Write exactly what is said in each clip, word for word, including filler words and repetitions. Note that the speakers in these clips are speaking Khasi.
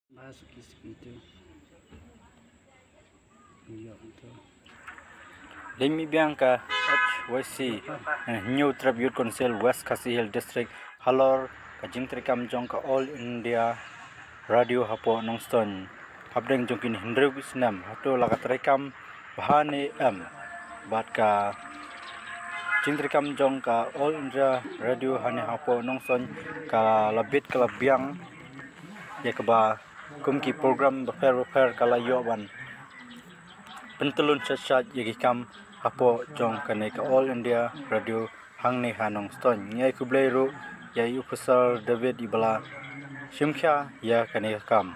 Lei mih biang ka H Y C, eh, Hynñiewtrep Youth Council West Khasi Hills District halor ka jingtreikam jong ka All India Radio hapoh Nongstoiñ. Hapdeng jong kine hynriew snem hato la ka treikam bha ne em, bad ka jingtreikam jong ka All India Radio hangne hapoh Nongstoiñ ka la bit ka la biang ïa kaba kum ki program bapher bapher ka la ïoh ban pyntyllun shat shat ïa ki kam hapoh jong kane ka All India Radio hangne ha Nongstoiñ. Ngi ai khublei ruh ïa i Officer David iba la shim khia ïa kane ka kam.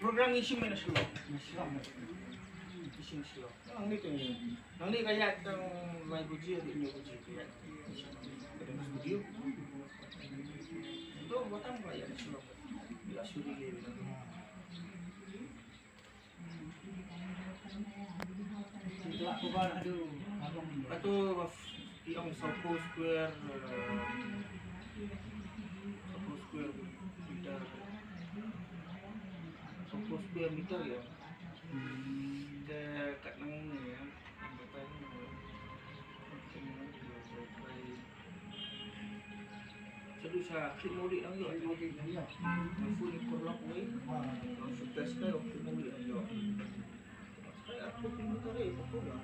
Program issue mana Shillong. Issue Shillong. Nangne tu, nangne ka ïaid tang lai baje, hynñiew baje ka ïaid. Ka dang studio. Tu batang ka ïaid Shillong. Ïa studio. Atu ki ong sawphew square, eh, sawphew square meter. Sawphew square meter ïa. Te kat nang ne ïa. Sa du sa klik mawlid lang ïoh. Klik mawlid lang ïoh. Nang phone ni kurlok wei. Ah. Nang sukses kai, oh, klik mawlid lang ïoh. Kai aku pun tak ada, apa pun lah.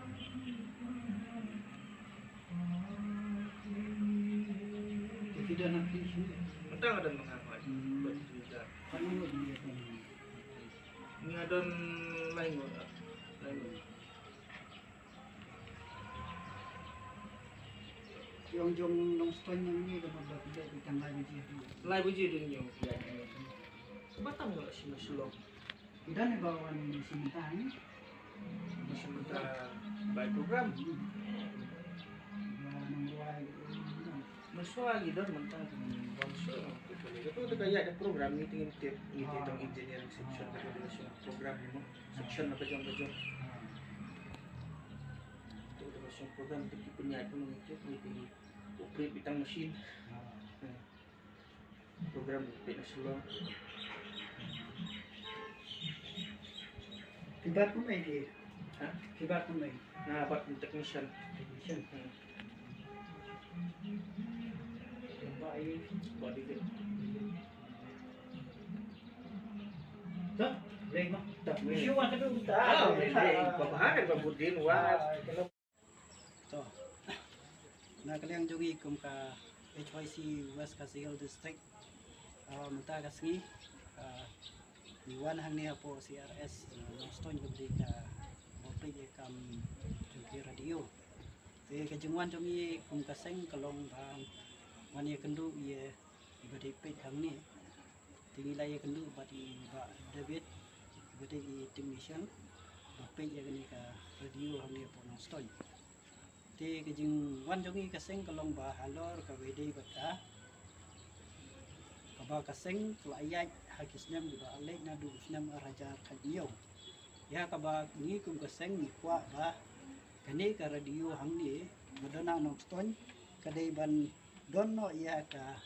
Kita dah nak pergi sini. Mentang ada mengamal. Hmm. Buat juga. Kan ni dia kan. Ni ada lain kot. Lain kot. Ki ong jong Nongstoiñ nangne ka ba ba phi ïaid tang lai baje. Lai baje dang ïoh phi ïaid. Batang ïoh sima Shillong. Ki don ne ba wan sima tang. Sima tang by program. Ba nang rwai. Mynshuwa ki don mynta ban shuwa. Kato te ka ïaid da program ngi te ngim tip, ngi te tang engineering section, kato te ka shong program ni mo. Section na ka jong ka jong. Te kato ka shong program te ki pynïaid kumno ngi tip, ngi te ngi operate bitang machine. Program peit na Shillong. Phi bat kumne phi? Ha? Phi bat kumne? Nga bat technician. Technician. Hmm. Ba i. Ba di. Dah, leng mah. Dah, leng. Shu wa ka tu ta. Ah, leng, leng. Ba bahar ba budin wa. Ah, kalau To, na ka liang jong ngi kum ka H Y C West Khasi Hills District, ah, mynta ka sngi, ah, ngi wan hangne hapoh C R S, ah, Nongstoiñ, ka bri ka ba peit ïa ka kam jong ki radio. Te ka jingwan jong ngi kum ka seng ka long ba wan ïakynduh ïa i ba dei peit hangne. Te ngi la ïakynduh bad i Bah David, i ba dei i technician ba peit ïa kane ka radio hangne hapoh Nongstoiñ. Te ka jingwan jong ngi ka seng ka long ba halor kaba ïadei bad ka, kaba ka seng ka la ïaid ha ki snem kiba la leit naduh u snem ar hajar khathynñiew. Ïa kaba ngi kum ka seng ngi kwah ba kane ka radio hangne ba don ha Nongstoiñ ka dei ban don noh ïa ka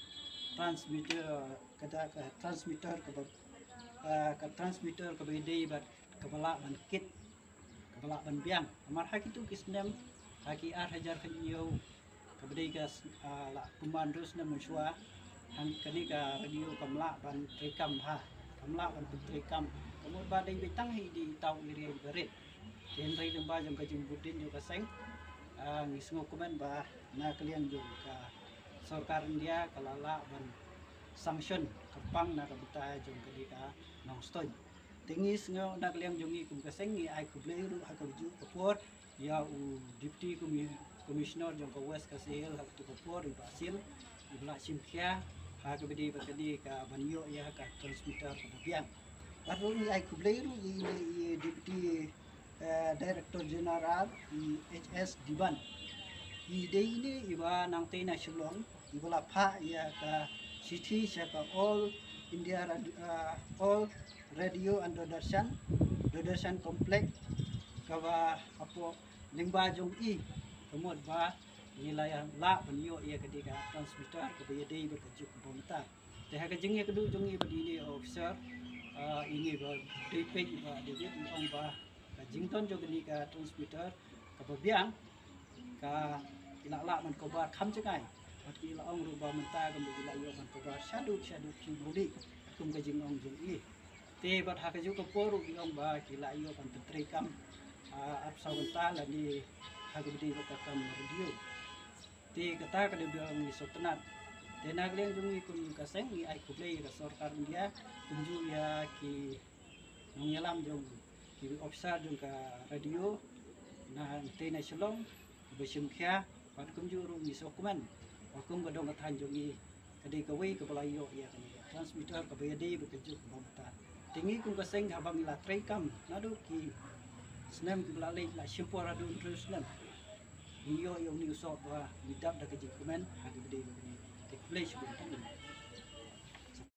transmitter, kata ka transmitter kaba, ah, ka transmitter kaba ïadei bad kaba lah ban kit, kaba lah ban biang. Namar ha kitu ki snem, ha ki ar hajar khathynñiew, kaba dei ka s-, ah, la kumba hynriew snem mynshuwa, hang kane ka radio kam lah ban treikam bha, kam lah ban pyntreikam. Ka mut ba dei beit tang hi i taw i ri i barit. Te hynrei lyngba jong ka jingbud dien jong ka seng, ah, ngi sngewkmen ba na ka liang jong ka sorkar India ka la lah ban sanction kyrpang na ka bynta jong kane ka Nongstoiñ. Te ngi sngew na ka liang jong ngi kum ka seng ngi ai khublei ruh ha kajuh ka por ïa u Deputy Commi-, Commissioner jong ka West Khasi Hills ha kato ka por, i Bah Siem, i ba la shim khia ha kaba dei bad kane ka ban ïoh ïa ka transmitter kaba biang. Bad ruh ngi ai khublei ruh ïa i Deputy Director General, i H S Diban. I dei ine iba nangtei na Shillong iba la phah ïa ka shithi sha ka All India Radio, All Radio and Doordarshan, Doordarshan Complex, kaba hapoh lyngba jong i, ka mut ba ngi la ïa lah ban ïoh ïa ka dei ka transmitter kaba ïadei bad ka juk kaba mynta. Te ha ka jingïakynduh jong i bad ine i officer, ine ba dei peit i Bah David, i ong ba ka jingdon jong kane ka transmitter kaba biang ka i la lah ban cover kham jngai. Bad ki la ong ruh ba mynta ka mut ki la ïoh ban cover shaduh shaduh Shillong Valley, kum ka jingong jong i. Te bad ha kajuh ka por ruh ki ong ba ki la ïoh ban pyntreikam arphew saw kynta lane ha kaba dei bad ka kam radio. Te kata ka dei ba ngi sngewtynnat. Te na ka liang jong ngi kum ka seng ngi ai khublei ïa ka sorkar India kumjuh ïa ki nongïalam jong ki officer jong ka radio nangtei na Shillong ba shim khia, bad kumjuh ruh ngi sngewkmen ba kum ka dong ka thaiñ jong ngi ka dei kawei kaba la ïoh ïa kane ka transmitter kaba ïadei bad ka juk kaba mynta. Te ngi kum ka seng haba ngi la treikam naduh ki snem kiba la leit, la shim por haduh hynriew snem, ngi ïoh ïa une u soh ba ngi dap da ka jingkmen ha kaba dei bad kane. Te khublei shibun.